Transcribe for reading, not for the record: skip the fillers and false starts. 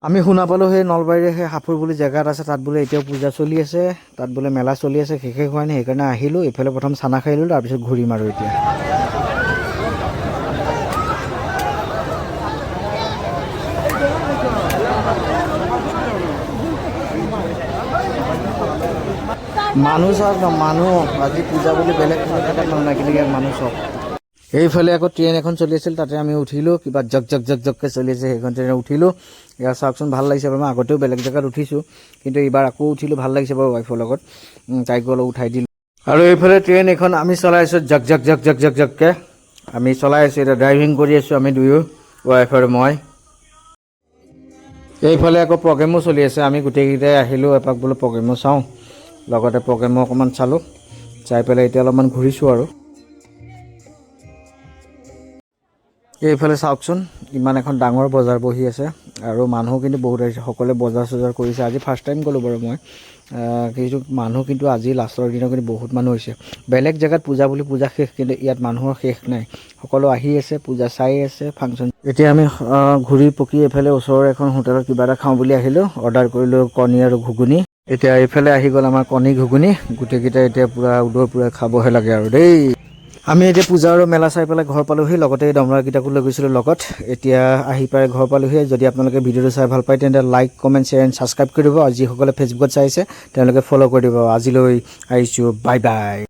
আমি শুনা পালোঁ, সেই নলবাৰীৰ সেই সাফুৰ বুলি জেগাত আছে, তাত বোলে এতিয়াও পূজা চলি আছে, তাত বোলে মেলা চলি আছে, শেষে হোৱা নাই। সেইকাৰণে আহিলোঁ এইফালে। প্ৰথম চানা খাই ল'লোঁ, তাৰপিছত ঘূৰিম আৰু এতিয়া। মানুহ চাওক না, মানুহ। আজি পূজা বুলি বেলেগ কোনো জেগাত মানুহ নাই, কিন্তু ইয়াত মানুহ চাওক। এইফালে আকৌ ট্ৰেইন এখন চলি আছিল, তাতে আমি উঠিলোঁ। কিবা জক জক জক জককৈ চলি আছে, সেইখন ট্ৰেইনত উঠিলোঁ। ইয়াৰ চাওকচোন, ভাল লাগিছে বাৰু। মই আগতেও বেলেগ জেগাত উঠিছোঁ, কিন্তু এইবাৰ আকৌ উঠিলোঁ, ভাল লাগিছে বাৰু। ৱাইফৰ লগত, তাইকো অলপ উঠাই দিলোঁ। আৰু এইফালে ট্ৰেইন এখন আমি চলাই আছোঁ, জক জক জক জক জক জককৈ আমি চলাই আছোঁ। এতিয়া ড্ৰাইভিং কৰি আছোঁ আমি দুয়ো, ৱাইফ আৰু মই। এইফালে আকৌ প্ৰগ্ৰেমো চলি আছে। আমি গোটেইকেইটাই আহিলোঁ এপাক বোলো প্ৰগ্ৰেমো চাওঁ। লগতে প্ৰগ্ৰেমো অকণমান চালোঁ, চাই পেলাই এতিয়া অলপমান ঘূৰিছোঁ। আৰু এইফালে চাওকচোন, ইমান এখন ডাঙৰ বজাৰ বহি আছে আৰু মানুহ কিন্তু বহুত আহিছে। সকলোৱে বজাৰ চজাৰ কৰিছে। আজি ফাৰ্ষ্ট টাইম গ'লোঁ বাৰু মই। কিন্তু মানুহ কিন্তু আজি লাষ্টৰ দিনা কিন্তু বহুত মানুহ হৈছে। বেলেগ জেগাত পূজা বুলি পূজা শেষ, কিন্তু ইয়াত মানুহৰ শেষ নাই। সকলো আহি আছে, পূজা চাই আছে, ফাংচন। এতিয়া আমি ঘূৰি পকি এইফালে ওচৰৰ এখন হোটেলত কিবা এটা খাওঁ বুলি আহিলোঁ। অৰ্ডাৰ কৰিলোঁ কণী আৰু ঘুগুনি। এতিয়া এইফালে আহি গ'ল আমাৰ কণী ঘুগুনি। গোটেইকেইটা এতিয়া পূৰা উদৰ পূৰা খাবহে লাগে আৰু দেই। আমি এতিয়া পূজা আৰু মেলা চাই পেলাই ঘৰ পালোহি। লগতে এই দমৰাকেইটাকো লৈ গৈছিলোঁ লগত। এতিয়া আহি পাই ঘৰ পালোহি। যদি আপোনালোকে ভিডিঅ'টো চাই ভাল পায়, তেন্তে like, comment, share and subscribe কৰি দিব আৰু যিসকলে ফেচবুকত চাইছে, তেওঁলোকে ফ'ল' কৰি দিব। আজিলৈ আহিছোঁ, বাই বাই।